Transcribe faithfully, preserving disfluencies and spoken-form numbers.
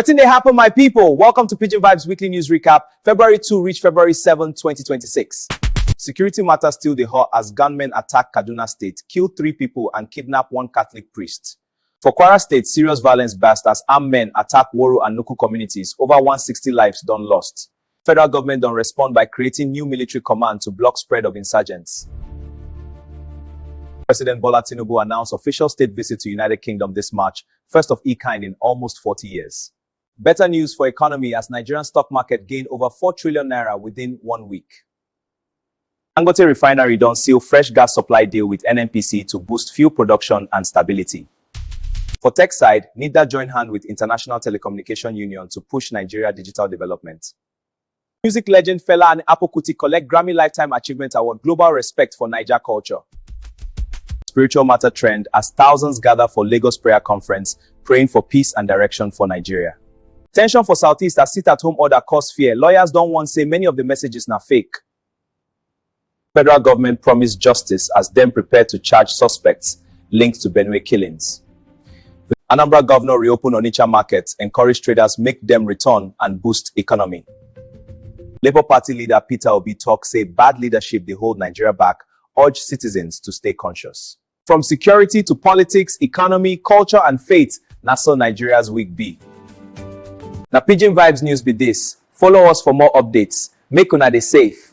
Wetin dey happen, my people? Welcome to Pidgin Vibes Weekly News Recap, February two reach February seven, twenty twenty-six. Security matters still dey hot as gunmen attack Kaduna State, kill three people and kidnap one Catholic priest. For Kwara State, serious violence burst as armed men attack Woro and Nuku communities. Over one sixty lives don lost. Federal government don respond by creating new military command to block spread of insurgents. President Bola Tinubu announced official state visit to United Kingdom this March, first of e kind in almost forty years. Better news for economy as Nigerian stock market gained over four trillion naira within one week. Dangote Refinery don seal fresh gas supply deal with N N P C to boost fuel production and stability. For tech side, NIDA join hand with International Telecommunication Union to push Nigeria digital development. Music legend Fela Anikulapo Kuti collect Grammy Lifetime Achievement Award, global respect for Naija culture. Spiritual matter trend as thousands gather for Lagos prayer conference, praying for peace and direction for Nigeria. Tension for Southeast as sit-at-home order cause fear. Lawyers don warn say many of the messages na fake. Federal government promise justice as dem prepare to charge suspects linked to Benue killings. Anambra governor reopen Onitsha market, encourage traders make dem return and boost economy. Labour Party leader Peter Obi talk say bad leadership dey hold Nigeria back, urge citizens to stay conscious. From security to politics, economy, culture and faith, na so Nigeria's week be. Na Pidgin Vibes News be this. Follow us for more updates. Make una dey safe.